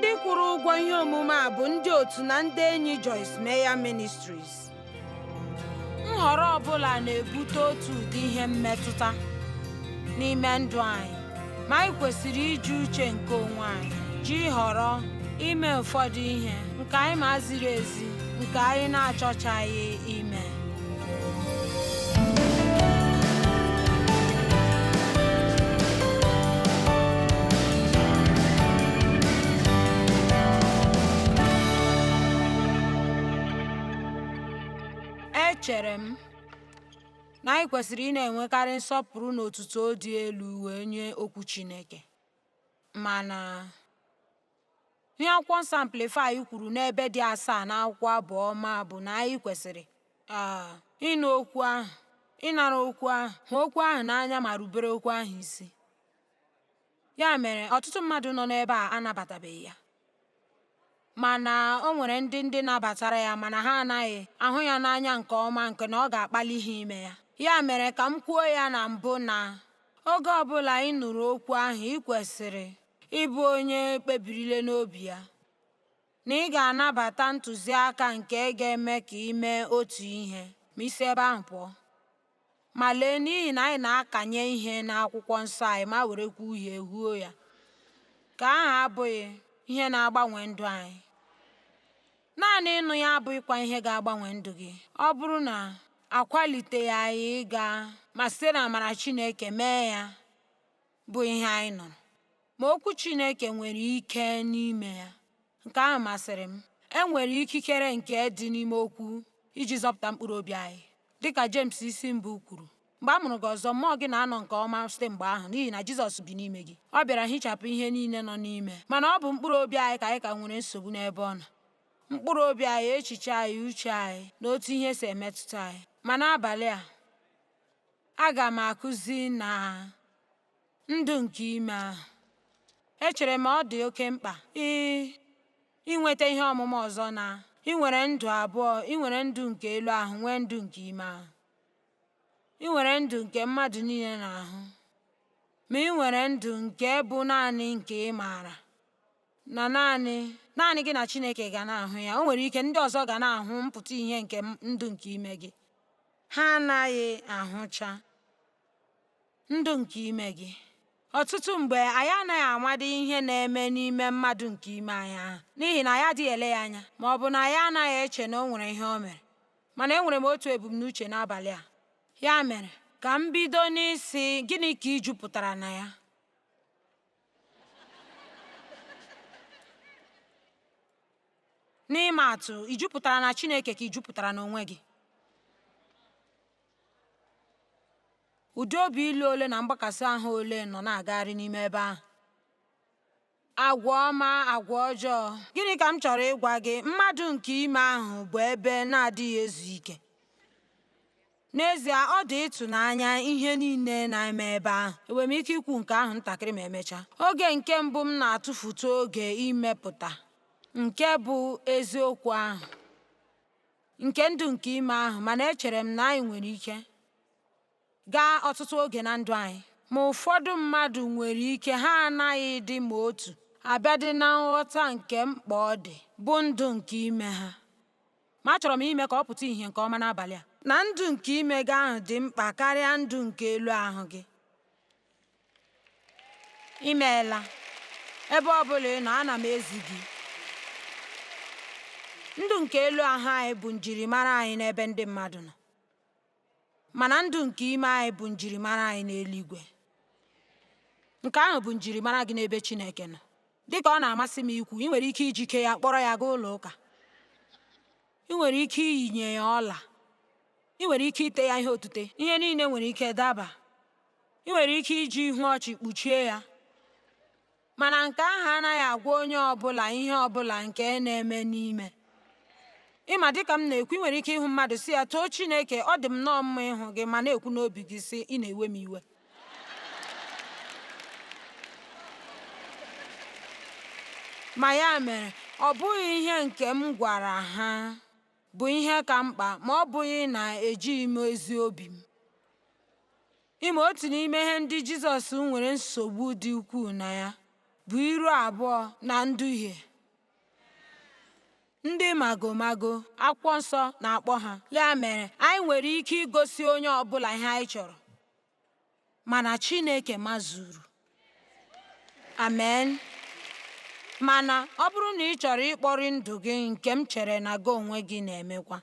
Ndị kwụrụ ụgwọ ihe omume a bụ ndị otu na ndị enyi Joyce Meyer Ministries. Nhọrọ ọ bụla na-ebute otu ụdị ihe mmetụta n'ime ndụ anyị, ma anyị kwesịrị iji uche nke onwe anyị ji họrọ ime ụfọdụ ihe nke anyị ma ziri ezi nke anyị na-achọchaghị ime. Echere m na anyị kwesịrị ị na-enwekarị nsọpụrụ na otuto dị elu wee nye okwu Chineke. Mana ihe akwụkwọ nsọ Amplify kwuru n'ebe dị asaa n'akwụkwọ Abụ Ọma bụ na anyị kwesịrị ịnụ okwu ahụ, ịnara okwu ahụ, hụ okwu ahụ n'anya ma rubere okwu ahụ isi. Ya mere, ọtụtụ mmadụ nọ n'ebe a anabatabeghị ya. Mana o nwere ndị ndị nabatara ya mana ha anaghị ahụ ya n'anya nke ọma nke na ọ ga-akpali ha ime ya. Ya mere ka m kwuo ya na mbụ na oge ọbụla ị nụrụ okwu ahụ ị kwesịrị ịbụ onye kpebirile n'obi ya na ị ga-anabata ntụziaka nke ga-eme ka ị mee otu ihe ma i si ebe ahụ pụọ. Ma lee, n'ihi na anyị na-akanye ihe n'akwụkwọ nsọ anyị ma werekwa uhie huo ya, ka ahụ abụghị ihe na-agbanwe ndụ anyị. Naanị ịnụ ya abụghịkwa ihe ga-agbanwe ndụ gị. Ọ bụrụ na akwaliteghị anyị ịga ma site n'amara Chineke mee ya bụ ihe anyị nụrụ. Ma okwu Chineke nwere ike n'ime ya. Nke ahụ masịrị m. E nwere ikikere nke dị n'ime okwu iji zọpụta mkpụrụ obi anyị. Dịka Jems isi mbụ kwuru, mgbe a mụrụ gị ọzọ, mmụọ gị na-anọ nke ọma site mgbe ahụ n'ihi na Jizọs bi n'ime gị. Ọ bịara hichapụ ihe niile nọ n'ime. Mana ọ bụ mkpụrụ obi anyị ka anyị ka nwere nsogbu n'ebe ọ nọ. Mkpụrụ obi anyị, echiche anyị, uche anyị, na otu ihe si emetụta anyị. Ma n'abalị a, aga m akụzi na ndụ nke ime ahụ. Echere m ọ dị oke mkpa inweta ihe ọmụma ọzọ na ị nwere ndụ abụọ, ị nwere ndụ nke elu ahụ nwee ndụ nke ime ahụ. Ị nwere ndụ nke mmadụ niile na-ahụ, ma ị nwere ndụ nke bụ naanị nke ị maara na naanị naanị gị na Chineke ga na-ahụ ya. O nwere ike ndị ọzọ ga na-ahụ mpụta ihe nke ndụ nke ime gị. Ha anaghị ahụcha ndụ nke ime gị. Ọtụtụ mgbe anyị anaghị amadị ihe na-eme n'ime mmadụ nke ime anyị ahụ n'ihi na anyị adịghị ele ya anya ma ọ bụ na anyị anaghị eche na o nwere ihe o mere. Mana enwere m otu ebumnuche n'abalị a. Ya mere, ka m bido n'ịsị gịnị ka ị jupụtara na ya? N'ịma atụ, ị jupụtara na Chineke ka ị jupụtara n'onwe gị? Ụdị obi ilu ole na mgbakasị ahụ ole nọ na-agagharị n'ime ebe ahụ? Agwa ọma, agwa ọjọọ. Gịnị ka m chọrọ ịgwa gị? Mmadụ nke ime ahụ bụ ebe na-adịghị ezu ike. N'ezie, ọ dị ịtụnanya ihe niile na-eme ebe ahụ. Enwere m ike ikwu nke ahụ ntakịrị ma emechaa. Oge nke mbụ m na-atụfutu oge imepụta nke bụ eziokwu ahụ nke ndụ nke ime ahụ, mana echere m na anyị nwere ike gaa ọtụtụ oge na ndụ anyị. Ma ụfọdụ mmadụ nwere ike ha anaghị dị ma otu abịadị na nghọta nke mkpa ọ dị bụ ndụ nke ime ha. Ma achọrọ m ime ka ọ pụta ìhè nke ọma n'abalị a na ndụ nke ime gị ahụ dị mkpa karịa ndụ nke elu ahụ gị. Imeela. Ebe ọ bụla ị nọ, ana m ezi gị. Ndụ nke elu ahụ anyị bụ njirimara anyị n'ebe ndị mmadụ nọ. Mana ndụ nke ime anyị bụ njirimara anyị n'eluigwe. Nke ahụ bụ njirimara gị n'ebe Chineke nọ. Dị ka ọ na-amasị m ikwu, ị nwere ike ijike ya kpọrọ ya gaa ụlọ ụka. Ị nwere ike iyinye ya ọla. Ị nwere ike ite ya ihe otute. Ihe niile nwere ike daba. Ị nwere ike iji ihu ọchị kpuchie ya. Mana nke ahụ anaghị agwa onye ọ bụla ihe ọ bụla nke na-eme n'ime. Ịma dịka m na-ekwu, ị nwere ike ịhụ mmadụ sị ya too Chineke, ọ dị m nnọọ mma ịhụ gị ma na-ekwu n'obi gị sị ị na-ewe m iwe. Ma ya mere, ọ bụghị ihe nke m gwara ha bụ ihe ka mkpa ma ọ bụghị na ejighị m ezi obi m. Ịma otu n'ime ihe ndị Jizọs nwere nsogbu dị ukwuu na ya bụ iru abụọ na nduhie. Ndị magomago, akwụkwọ nsọ na-akpọ ha. Ya mere, anyị nwere ike igosi onye ọ bụla ihe anyị chọrọ. Mana Chineke mazuru. Amen. Mana ọ bụrụ na ị chọrọ ịkpọrị ndụ gị nke m chere na gị onwe gị na-emekwa.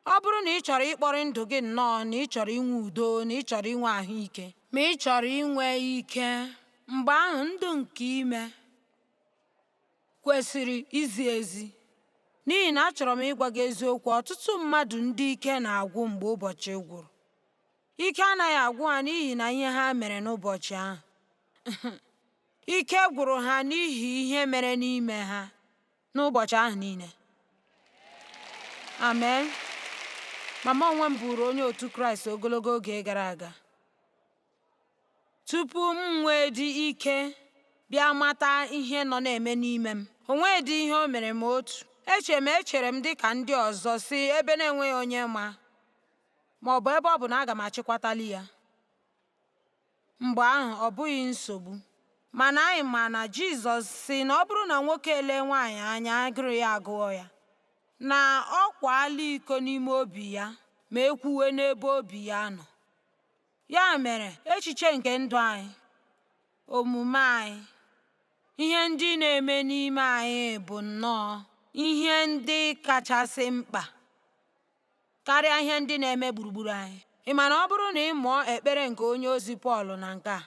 Ọ bụrụ na ị chọrọ ịkpọrị ndụ gị nnọọ na ị chọrọ inwe udo na ị chọrọ inwe ahụike ma ị chọrọ inwe ike, mgbe ahụ ndụ nke ime kwesịrị izi ezi. N'ihi na achọrọ m ịgwa gị eziokwu, ọtụtụ mmadụ ndị ike na-agwụ mgbe ụbọchị gwụrụ. Ike anaghị agwụ ha n'ihi na ihe ha mere n'ụbọchị ahụ. Ike gwụrụ ha n'ihi ihe mere n'ime ha n'ụbọchị ahụ niile. Amen. Mama onwe m bụrụ onye otu Kraịst ogologo oge gara aga. Tupu m nwee dị ike bịa mata ihe nọ na-eme n'ime m, o nweghị ihe o mere m otu. Eche m echere m dị ka ndị ọzọ si ebe na-enweghị onye ma ma ọ bụ ebe ọ bụ na aga m achịkwatali ya. Mgbe ahụ ọ bụghị nsogbu. Mana anyị ma na Jizọs sị na ọ bụrụ na nwoke elee nwaanyị anya agụrụ ya agụọ ya, na ọ kwaala iko n'ime obi ya ma ekwuwe n'ebe obi ya nọ. Ya mere, echiche nke ndụ anyị, omume anyị, ihe ndị na-eme n'ime anyị bụ nnọọ ihe ndị kachasị mkpa karịa ihe ndị na-eme gburugburu anyị. Ị ma na ọ bụrụ na ị mụọ ekpere nke onye ozi Pọl na nke a,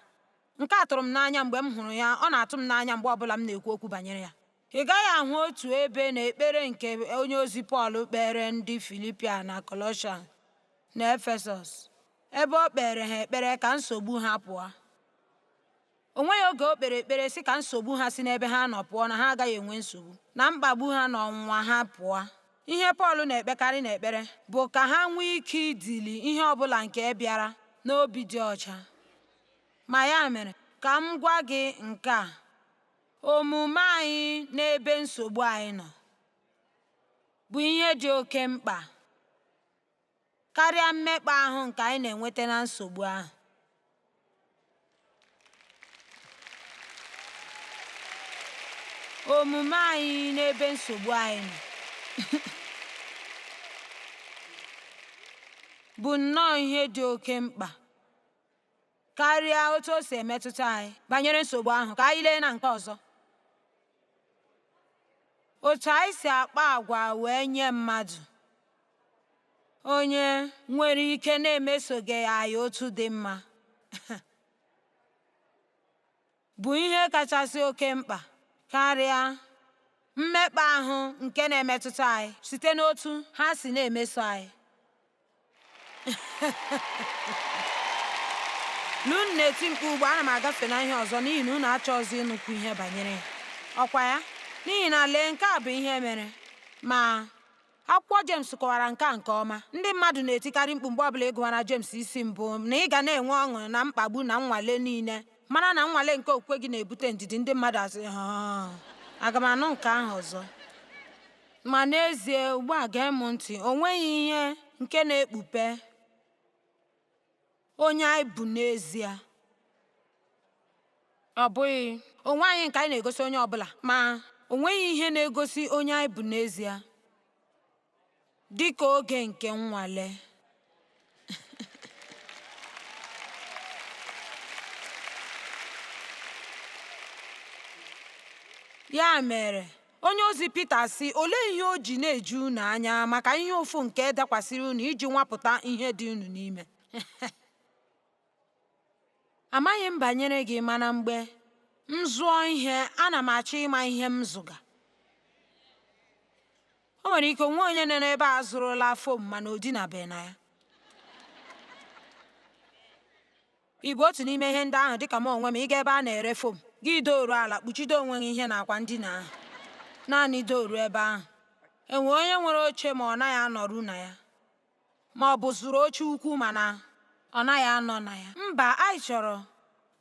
nke a tụrụ m n'anya mgbe m hụrụ ya, ọ na-atụ m n'anya mgbe ọbụla m na-ekwu okwu banyere ya. Ị gaghị ahụ otu ebe na ekpere nke onye ozi Pọl kpere ndị Filipia na Kọlọsian na Efesọs, ebe o kpere ha ekpere ka nsogbu ha pụọ. O nweghị oge o kpere ekpere sị ka nsogbu ha si n'ebe ha nọ pụọ na ha agaghị enwe nsogbu, na mkpagbu ha na ọnwụnwa ha pụọ. Ihe Pọl na-ekpekarị n'ekpere bụ ka ha nwee ike idili ihe ọ bụla nke bịara n'obi dị ọcha. Ma ya mere, ka m gwa gị nke a, omume anyị n'ebe nsogbu anyị nọ bụ ihe dị oke mkpa karịa mmekpa ahụ nke anyị na-enweta na nsogbu ahụ. Omume anyị n'ebe nsogbu anyị nọ bụ nnọọ ihe dị oke mkpa karịa otu o si emetụta anyị banyere nsogbu ahụ. Ka anyị lee na nke ọzọ. Otu anyị si akpa agwa wee nye mmadụ onye nwere ike na-emesoghị anyị otu dị mma bụ ihe kachasị oke mkpa karịa mmekpa ahụ nke na-emetụta anyị site n'otu ha si na-emeso anyị. Unu na-eti mkpu ugbu a, ana m agafe na ihe ọzọ n'ihi na unu achọghịzị ịnụkwu ihe banyere ya. Ọkwa ya? N'ihi na lee, nke a bụ ihe mere. Ma akwụkwọ Jems kọwara nke a nke ọma. Ndị mmadụ na-etikarị mkpu mgbe ọbụla ị gụwara Jems isi mbụ na ị ga na-enwe ọṅụ na mkpagbu na nnwale niile. Mara na nnwale nke okwukwe gị na-ebute ndidi. Ndị mmadụ asị, aga m anụ nke ahụ ọzọ. Ma n'ezie, ugbu a gee m ntị, o nweghị ihe nke na-ekpupe onye anyị bụ n'ezie. Ọ bụghị onwe anyị nke anyị na-egosi onye ọbụla, ma o nweghị ihe na-egosi onye anyị bụ n'ezie dị ka oge nke nnwale. Ya mere, onye ozi Pita sị, olee ihe o ji na-eju unu anya maka ihe ụfụ nke dakwasịrị unu iji nwapụta ihe dị unu n'ime? Amaghị m banyere gị, mana mgbe m zụọ ihe, ana m achọ ịma ihe m zụga. O nwere ike onwe onye nọ n'ebe a zụrụla fom mana o dinabeghị na ya. Ị bụ otu n'ime ihe ndị ahụ dịka m onwe m, ịga ebe a na-ere fom, gị dooru ala kpuchido onwe gị ihe n'akwa ndina ahụ. Naanị dooru ebe ahụ. Enwe onye nwere oche ma ọ naghị anọru na ya, ma ọ bụ zụrụ oche ukwu mana ọ naghị anọ na ya. Mba, anyị chọrọ,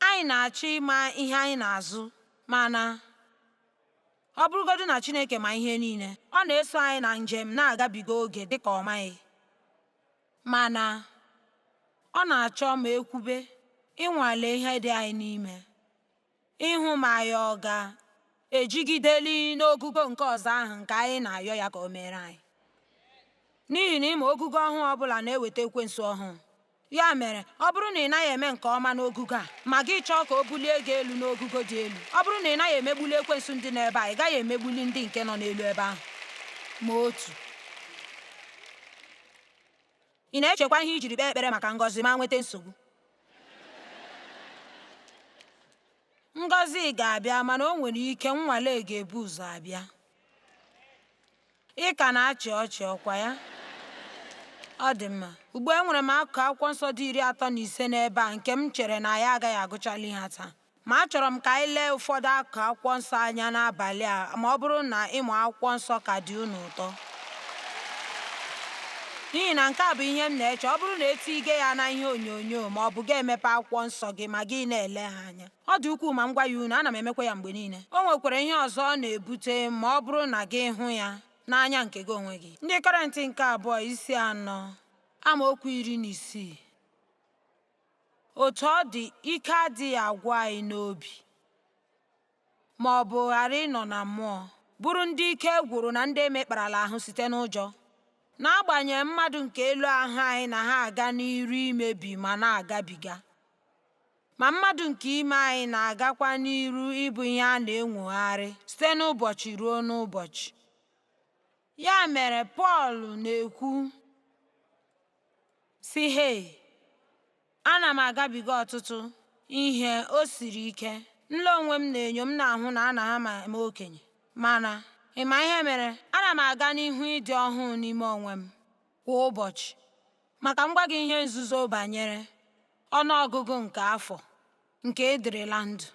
anyị na-achọ ịma ihe anyị na-azụ, mana ọ bụrụgodị na Chineke ma ihe niile, ọ na-eso anyị na njem na-agabiga oge dịka ọ maghị. Mana ọ na-achọ ma ekwube ịnwale ihe dị anyị n'ime, ịhụ ma anyị ọ ejigideli n'ogugo nke ọzọ ahụ nke anyị na-ayọ ya ka o meere anyị. N'ihi na ịma ogugo ọhụụ ọ bụla na-eweta ekwensu ọhụụ. Ya mere, ọ bụrụ na ị naghị eme nke ọma n'ogugo a, ma gị chọọ ka o bulie gị elu n'ogugo dị elu, ọ bụrụ na ị naghị emegbuli ekwensu ndị nọ ebe a, ị gaghị emegbuli ndị nke nọ n'elu ebe ahụ. Ma otu. Ị na-echekwa ihe i jiri kpee ekpere maka ngọzi ma nweta nsogbu? Ngọzi ga-abịa mana o nwere ike nnwale ga-ebu ụzọ abịa. Ị ka na-achị ọchị, ọkwa ya? Ọ dị mma. Ugbu a enwere m akụkụ akwụkwọ nsọ dị 35 n'ebe a nke m chere na anyị agaghị agụchali ha taa. Ma achọrọ m ka anyị lee ụfọdụ akụkụ akwụkwọ nsọ anya n'abalị a ma ọ bụrụ na ịmụ akwụkwọ nsọ ka dị unu ụtọ. N'ihi na nke a bụ ihe m na-eche, ọ bụrụ na etige ya na ihe onyonyo ma ọ bụ gị emepe akwụkwọ nsọ gị ma gị na-ele ha anya. Ọ dị ukwuu ma m gwa ya unu, ana m emekwa ya mgbe niile. O nwekwara ihe ọzọ ọ na-ebute ma ọ bụrụ na gị hụ ya n'anya nke gị onwe gị. Ndị Kọrịntị nke abụọ isi 4 amaokwu 16. Otu ọ dị, ike adịghị agwụ anyị n'obi, ma ọ bụ ghara ịnọ na mmụọ, bụrụ ndị ike gwụrụ na ndị emekparala ahụ site n'ụjọ. N'agbanyeghị mmadụ nke elu ahụ anyị na ha aga n'iru imebi ma na-agabiga, ma mmadụ nke ime anyị na-agakwa n'iru ịbụ ihe a na-enwogharị site n'ụbọchị ruo n'ụbọchị. Ya mere Pọl na-ekwu sị, hei, ana m agabiga ọtụtụ ihe o siri ike. Nle onwe m na-enyo m na-ahụ na ana m eme okenye. Mana ị ma ihe mere? Ana m aga n'ihu ịdị ọhụụ n'ime onwe m kwa ụbọchị. Maka m gwa gị ihe nzuzo banyere ọnụọgụgụ nke afọ nke ịdịrịla ndụ.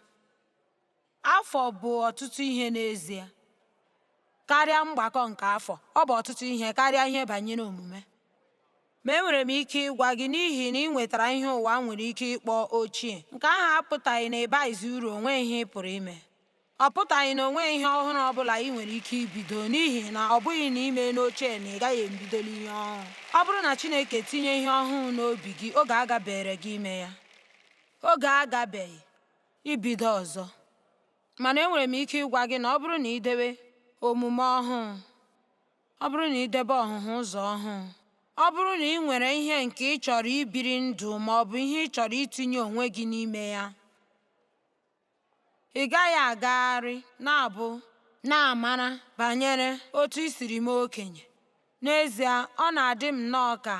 Afọ bụ ọtụtụ ihe n'ezie karịa mgbakọ nke afọ. Ọ bụ ọtụtụ ihe karịa ihe banyere omume. Ma enwere m ike ịgwa gị n'ihi na ị nwetara ihe ụwa nwere ike ịkpọ ochie. Nke ahụ apụtaghị na ị baghịzi uru, o nweghị ihe ị pụrụ ime. Ọ pụtaghị na o nweghị ihe ọhụrụ ọ bụla ị nwere ike ibido n'ihi na ọ bụghị na ime n'ochie na ị gaghị ebidoli ihe ọhụrụ. Ọ bụrụ na Chineke tinye ihe ọhụụ n'obi gị, oge agabere gị ime ya. Oge agabeghị ibido ọzọ. Mana enwere m ike ịgwa gị na ọ bụrụ na ị dewe omume ọhụụ, ọ bụrụ na ị debe ọhụhụ ụzọ ọhụụ, ọ bụrụ na ị nwere ihe nke ị chọrọ ibiri ndụ ma ọ bụ ihe ị chọrọ itinye onwe gị n'ime ya, ị gaghị agagharị na-abụ na-amara banyere otu i siri mee okenye. N'ezie, ọ na-adị m nnọọ ka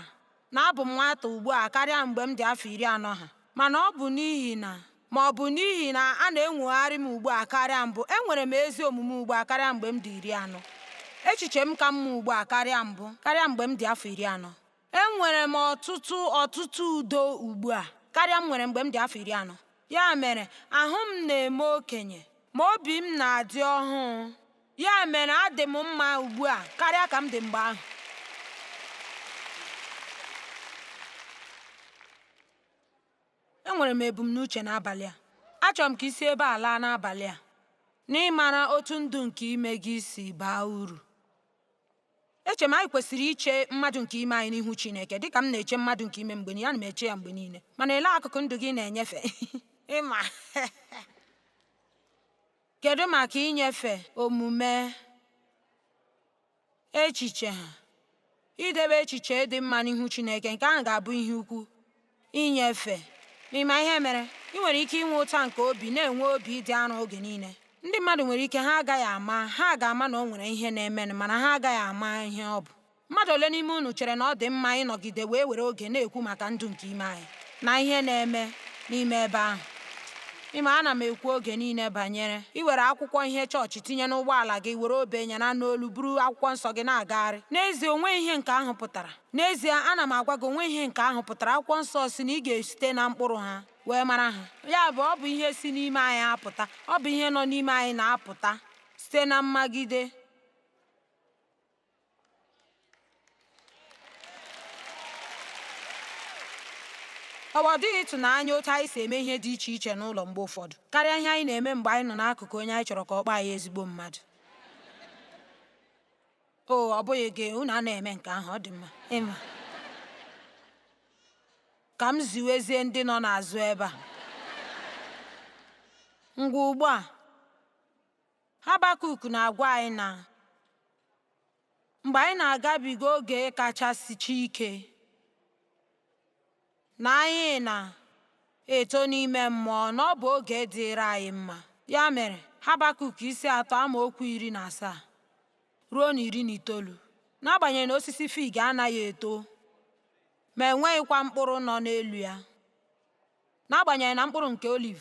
na abụ m nwata ugbu a karịa mgbe m dị afọ 40 ha. Mana ọ bụ n'ihi na ma ọ bụ n'ihi na a na-enwogharị m ugbu a karịa mbụ, enwere m ezi omume ugbu a karịa mgbe m dị 40. Echiche m ka mma ugbu a karịa mbụ, karịa mgbe m dị afọ 40. Enwere m ọtụtụ ọtụtụ udo ugbu a karịa m nwere mgbe m dị afọ 40. Ya mere, ahụ m na-eme okenye, ma obi m na-adị ọhụụ. Ya mere, adị m mma ugbu a karịa ka m dị mgbe ahụ. Enwere m ebumnuche n'abalị a. Achọrọ m ka i si ebe a laa n'abalị a n'ịmara otu ndụ nke ime gị si baa uru. Eche m anyị kwesịrị iche mmadụ nke ime anyị n'ihu Chineke dịka m na-eche mmadụ nke ime mgbe niile. Ana m eche ya mgbe niile. Mana elee akụkụ ndụ gị na-enyefe? Ịma. Kedu maka inyefe omume echiche ha? Idebe echiche dị mma n'ihu Chineke, nke ahụ ga-abụ ihe ukwu. Inyefe. N'ịma ihe mere? Ị nwere ike inwe ụta nke obi na-enwe obi ịdị arọ oge niile. Ndị mmadụ nwere ike ha agaghị ama, ha ga-ama na o nwere ihe na-emenụ, mana ha agaghị ama ihe ọ bụ. Mmadụ ole n'ime unu chere na ọ dị mma ịnọgide wee were oge na-ekwu maka ndụ nke ime anyị na ihe na-eme n'ime ebe ahụ? Ịma, ana m ekwu oge niile banyere iwere akwụkwọ ihe chọọchị tinye n'ụgbọala gị, were obe nyara n'olu, buru akwụkwọ nsọ gị na-agagharị. N'ezie, o nweghị ihe nke ahụ pụtara. N'ezie, ana m agwa gị, o nweghị ihe nke ahụ pụtara. Akwụkwọ nsọ sị na ị ga-esite na mkpụrụ ha wee mara ha. Ya bụ, ọ bụ ihe si n'ime anyị apụta. Ọ bụ ihe nọ n'ime anyị na-apụta site na mmagide. Ọ bụ ọ dịghị ịtụnanya otu anyị si eme ihe dị iche iche n'ụlọ mgbe ụfọdụ karịa ihe anyị na-eme mgbe anyị nọ n'akụkụ onye anyị chọrọ ka ọ kpọọ anyị ezigbo mmadụ. O, ọ bụghị gị, unu a na-eme nke ahụ, ọ dị mma. Ịma. Ka m ziwezie ndị nọ n'azụ ebe a. Ngwa ugbu a, Habakuk na-agwa anyị na mgbe anyị na-agabiga oge kachasị ike, na anyị na-eto n'ime mmụọ, na ọ bụ oge dịịrị anyị mma. Ya mere, Habakuk isi 3 amaokwu 17 ruo 19, n'agbanyeghị na osisi fig anaghị eto ma enweghịkwa mkpụrụ nọ n'elu ya, n'agbanyeghị na mkpụrụ nke oliv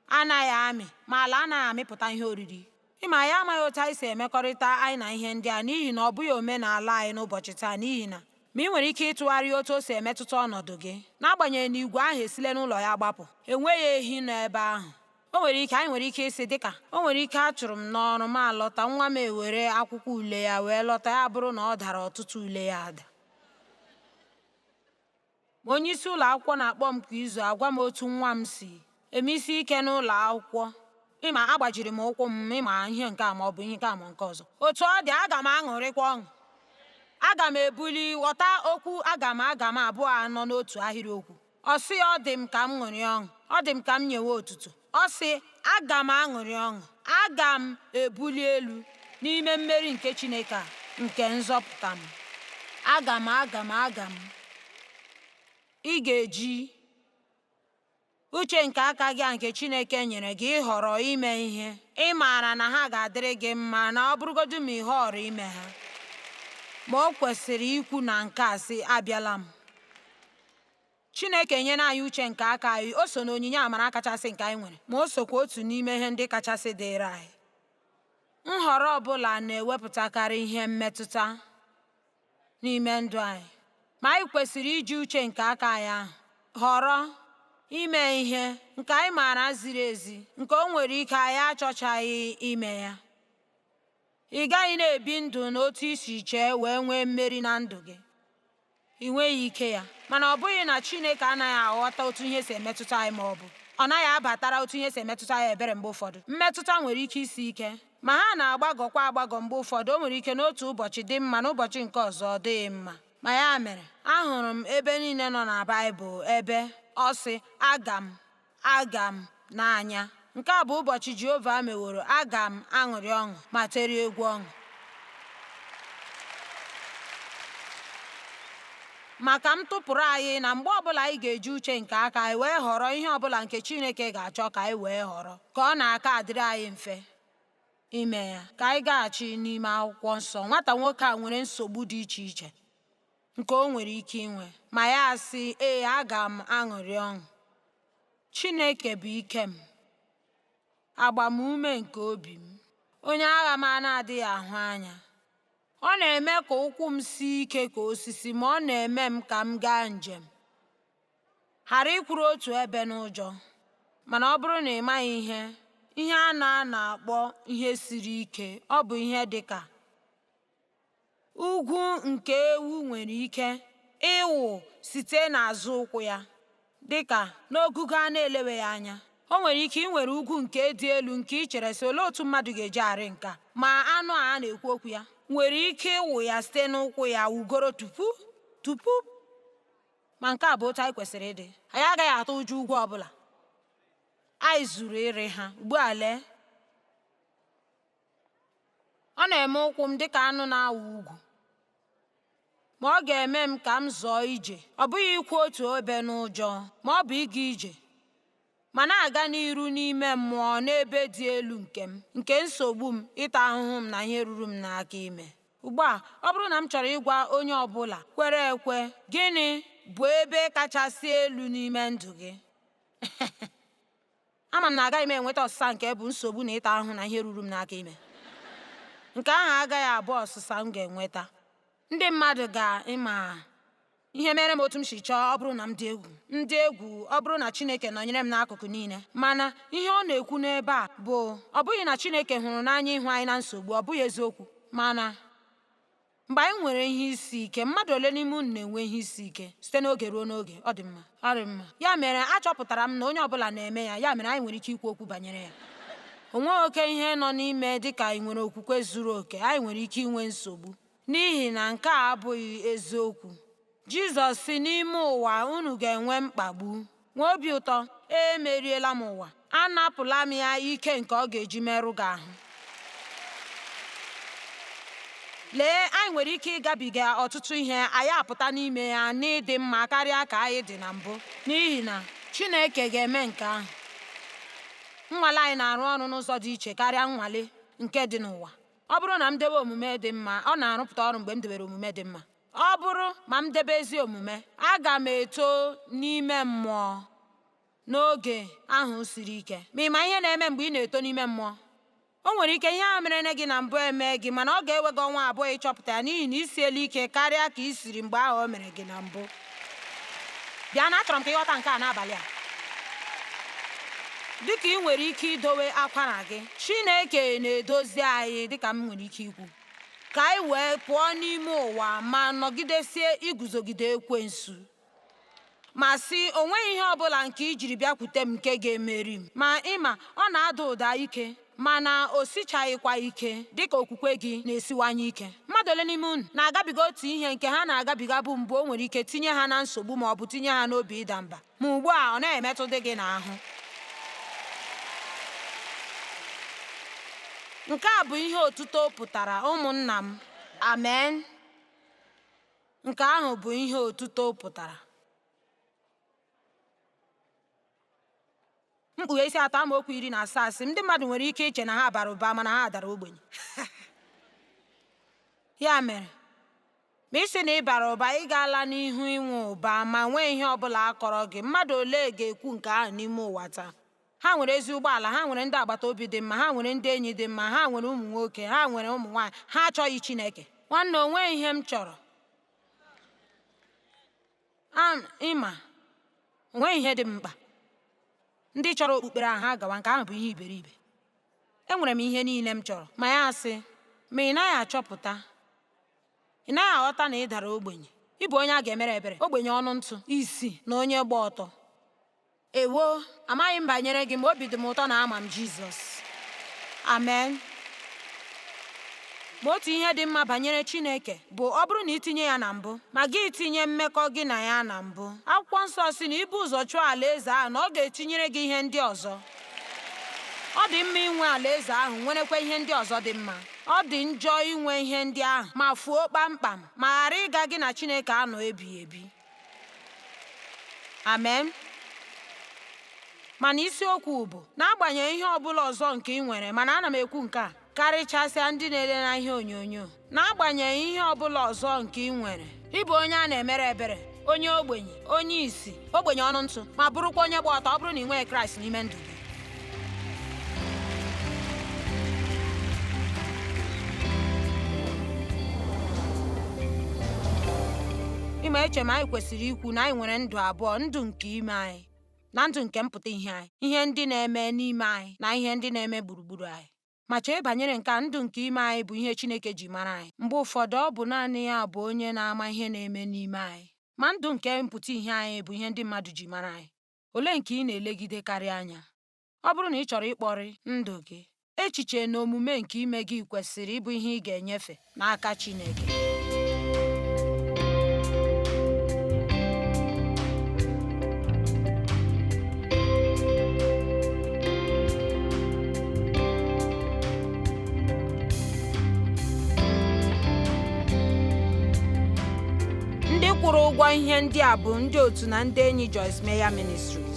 anaghị amị ma ala anaghị amịpụta ihe oriri. Ịma ya amaghị otu anyị si emekọrịta anyị na ihe ndị a n'ihi na ọ bụghị omenala anyị n'ụbọchị taa, n'ihi na ma ị nwere ike ịtụgharị otu o si emetụta ọnọdụ gị. N'agbanyeghị na igwe ahụ esile n'ụlọ ya gbapụ, enweghị ehi nọ ebe ahụ. O nwere ike anyị nwere ike ịsị dịka o nwere ike a chụrụ m n'ọrụ m alọta, nwa m ewere akwụkwọ ule ya wee lọta, ya bụrụ na ọ dara ọtụtụ ule ya ada. Ma onye isi ụlọ akwụkwọ na-akpọ m kwa izu agwa m otu nwa m si eme isi ike n'ụlọ akwụkwọ. Ịma agbajiri m ụkwụ m, ịma ihe nke a ma ọ bụ ihe nke a ma nke ọzọ. Otu ọ dị, aga m aṅụrịkwa ọṅụ. Aga m ebuli ghọta okwu aga m aga m abụọ anọ n'otu ahịrịokwu. Ọ sị ọ dị m ka m ṅụrịa ọṅụ, ọ dị m ka m nyewe otuto. Ọ sị aga m aṅụrị ọṅụ, aga m ebuli elu n'ime mmeri nke Chineke a nke nzọpụta m. Aga m aga m aga m. Ị ga-eji uche nke aka gị a nke Chineke nyere gị ịhọrọ ime ihe ị maara na ha ga-adịrị gị mma, na ọ bụrụgodị ma ị họrọ ime ha. Ma o kwesịrị ikwu na nke a sị, abịala m. Chineke nyere anyị uche nke aka anyị, o so na onyinye amara kachasị nke anyị nwere, ma o sokwa otu n'ime ihe ndị kachasị dịịrị anyị. Nhọrọ ọ bụla na-ewepụtakarị ihe mmetụta n'ime ndụ anyị, ma anyị kwesịrị iji uche nke aka anyị ahụ họrọ ime ihe nke anyị maara ziri ezi, nke o nwere ike anyị achọchaghị ime ya. Ị gaghị na-ebi ndụ n'otu isi chee wee nwee mmeri na ndụ gị. Ị nweghị ike ya. Mana ọ bụghị na Chineke anaghị aghọta otu ihe si emetụta anyị, ma ọ bụ ọ naghị abatara otu ihe si emetụta anyị ebere mgbe ụfọdụ. Mmetụta nwere ike isi ike, ma ha na-agbagọkwa agbagọ mgbe ụfọdụ. O nwere ike n'otu ụbọchị dị mma, n'ụbọchị nke ọzọ ọ dịghị mma. Ma ya mere, ahụrụ m ebe niile nọ na Baịbụl ebe ọ sị aga m aga m n'anya. Nke a bụ ụbọchị Jehova meworo, aga m aṅụrị ọṅụ ma terie egwu ọṅụ. Maka m tụpụrụ anyị na mgbe ọbụla anyị ga-eji uche nke aka anyị wee họrọ ihe ọbụla nke Chineke ga-achọ ka anyị wee họrọ, ka ọ na-aka adịrị anyị mfe ime ya. Ka anyị gaghachi n'ime akwụkwọ nsọ. Nwata nwoke a nwere nsogbu dị iche iche nke o nwere ike inwe, ma ya sị, ee, aga m aṅụrị ọṅụ. Chineke bụ ike m, agbamume nke obi m, onye agha m a na-adịghị ahụ anya. Ọ na-eme ka ụkwụ m sie ike ka osisi, ma ọ na-eme m ka m gaa njem, ghara ịkwụrụ otu ebe n'ụjọ. Mana ọ bụrụ na ị maghị ihe, ihe a na-akpọ ihe siri ike, ọ bụ ihe dị ka ugwu nke ewu nwere ike ịwụ site n'azụ ụkwụ ya, dị ka n'ogugo a na-eleweghị anya. O nwere ike ị nwere ugwu nke dị elu nke ị chere sị, olee otu mmadụ ga-eji arị nke a? Ma anụ a na-ekwu okwu ya nwere ike ịwụ ya site n'ụkwụ ya wugoro tupu tupu. Ma nke a bụ otu anyị kwesịrị ịdị. Anyị agaghị atụ ụjọ ugwu ọbụla. Anyị zuru ịrị ha. Ugbu a lee. Ọ na-eme ụkwụ m dịka anụ na-awụ ugwu, ma ọ ga-eme m ka m zọọ ije. Ọ bụghị ikwu otu ebe n'ụjọ, ma ọ bụ ịga ije, ma na-aga n'iru n'ime mmụọ n'ebe dị elu nke m, nke nsogbu m, ịta ahụhụ m na ihe ruru m n'aka ime. Ugbu a, ọ bụrụ na m chọrọ ịgwa onye ọbụla kwere ekwe, gịnị bụ ebe kachasị elu n'ime ndụ gị? Ama m na agaghị m enweta ọsịsa nke bụ nsogbu na ịta ahụhụ na ihe ruru m n'aka ime. Nke ahụ agaghị abụ ọsịsa m ga-enweta. Ndị mmadụ ga-ịma ihe mere m otu m si chọọ ọ bụrụ na m dị egwu. M dị egwu ọ bụrụ na Chineke nọnyere m n'akụkụ niile. Mana ihe ọ na-ekwu n'ebe a bụ ọ bụghị na Chineke hụrụ n'anya ịhụ anyị na nsogbu, ọ bụghị eziokwu. Mana mgbe anyị nwere ihe isi ike, mmadụ ole n'ime unu na-enwe ihe isi ike site n'oge ruo n'oge? Ọ dị mma, ọ dị mma. Ya mere achọpụtara m na onye ọbụla na-eme ya, ya mere anyị nwere ike ikwu okwu banyere ya. O nweghị oke ihe nọ n'ime dị ka ị nwere okwukwe zuru oke, anyị nwere ike inwe nsogbu. N'ihi na nke a abụghị eziokwu. Jizọs sị n'ime ụwa unu ga-enwe mkpagbu. Nwee obi ụtọ, emeriela m ụwa. Anapụla m ya ike nke ọ ga-eji merụ gị ahụ. Lee, anyị nwere ike ịgabiga ọtụtụ ihe, anyị apụta n'ime ya n'ịdị mma karịa ka anyị dị na mbụ, n'ihi na Chineke ga-eme nke ahụ. Nnwale anyị na-arụ ọrụ n'ụzọ dị iche karịa nnwale nke dị n'ụwa. Ọ bụrụ na m debe omume dị mma, ọ na-arụpụta ọrụ mgbe m debere omume dị mma. Ọ bụrụ ma m debe ezi omume, aga m eto n'ime mmụọ n'oge ahụ siri ike. Ma ị ma ihe na-eme mgbe ị na-eto n'ime mmụọ? O nwere ike ihe ahụ mere gị na mbụ eme gị, mana ọ ga-ewe gị ọnwa 2 ịchọpụta ya n'ihi na i siela ike karịa ka i siri mgbe ahụ o mere gị na mbụ. Bịa na achọrọ m ka ị ghọta nke a n'abalị a. Dịka ị nwere ike idowe akwara gị, Chineke na-edozi anyị dịka m nwere ike ikwu, ka anyị wee pụọ n'ime ụwa ma nọgidesie iguzogide ekwensu, ma sị o nweghị ihe ọbụla nke i jiri bịakwute m nke ga-emeri m. Ma ịma, ọ na-ada ụda ike, mana o sichaghịkwa ike dịka okwukwe gị na-esiwanye ike. Mmadụ ole n'ime unu na-agabiga otu ihe nke ha na-agabiga bụ mbụ o nwere ike tinye ha na nsogbu ma ọ bụ tinye ha n'obi ịda mba, ma ugbu a ọ naghị emetụdị gị n'ahụ? Nke a bụ ihe otuto pụtara, ụmụnna m. Amen. Nke ahụ bụ ihe otuto pụtara. Mkpughe isi 3 amaokwu 17 sị, ndị mmadụ nwere ike iche na ha bara ụba mana ha dara ogbenye. Ya mere, ma ị sị na ị bara ụba, ị gaala n'ihu inwe ụba ma nwee ihe ọ bụla a kọrọ gị. Mmadụ ole ga-ekwu nke ahụ n'ime ụwa taa? Ha nwere ezi ụgbọala, ha nwere ndị agbata obi dị mma, ha nwere ndị enyi dị mma, ha nwere ụmụ nwoke, ha nwere ụmụ nwaanyị, ha achọghị Chineke. Nwanne, o nweghị ihe m chọrọ. Ịma, o nweghị ihe dị m mkpa. Ndị chọrọ okpukpere ahụ ha gawa, nke ahụ bụ ihe iberibe. Enwere m ihe niile m chọrọ. Ma ya asị, ma ị naghị achọpụta, ị naghị aghọta na ị dara ogbenye. Ị bụ onye a ga-emere ebere, ogbenye ọnụ ntụ, isi na onye gba ọtọ. Ewo, amaghị m banyere gị, ma obi dị m ụtọ na ama m Jizọs. Amen. Ma otu ihe dị mma banyere Chineke bụ ọ bụrụ na itinye ya na mbụ, ma gị tinye mmekọ gị na ya na mbụ. Akwụkwọ nsọ sị na ibu ụzọ chụọ alaeze ahụ na ọ ga-etinyere gị ihe ndị ọzọ. Ọ dị mma inwe alaeze ahụ, nwerekwa ihe ndị ọzọ dị mma. Ọ dị njọ inwe ihe ndị ahụ ma fuo kpamkpam ma ghara ịga gị na Chineke anọ ebighị ebi. Amen. Mana isiokwu bụ, n'agbanyeghị ihe ọbụla ọzọ nke ị nwere, mana ana m ekwu nke a karịchasịa ndị na-ele na ihe onyonyo, n'agbanyeghị ihe ọbụla ọzọ nke ị nwere, ị bụ onye a na-emere ebere, onye ogbenye, onye isi, ogbenye ọnụ ntụ, ma bụrụkwa onye gba ọtọ ọ bụrụ na ị nweghị Kraịst n'ime ndụ gị. Ịma, eche m anyị kwesịrị ikwu na anyị nwere ndụ abụọ, ndụ nke ime anyị na ndụ nke mpụta ihe anyị, ihe ndị na-eme n'ime anyị na ihe ndị na-eme gburugburu anyị. Ma chee banyere nke a, ndụ nke ime anyị bụ ihe Chineke ji mara anyị. Mgbe ụfọdụ ọ bụ naanị ya bụ onye na-ama ihe na-eme n'ime anyị. Ma ndụ nke mpụta ihe anyị bụ ihe ndị mmadụ ji mara anyị. Olee nke ị na-elegidekarị anya? Ọ bụrụ na ị chọrọ ịkpọrị ndụ gị, echiche na omume nke ime gị kwesịrị ịbụ ihe ị ga-enyefe n'aka Chineke. Ndị kwụrụ ụgwọ ihe ndị a bụ ndị otu na ndị enyi Joyce Meyer Ministries.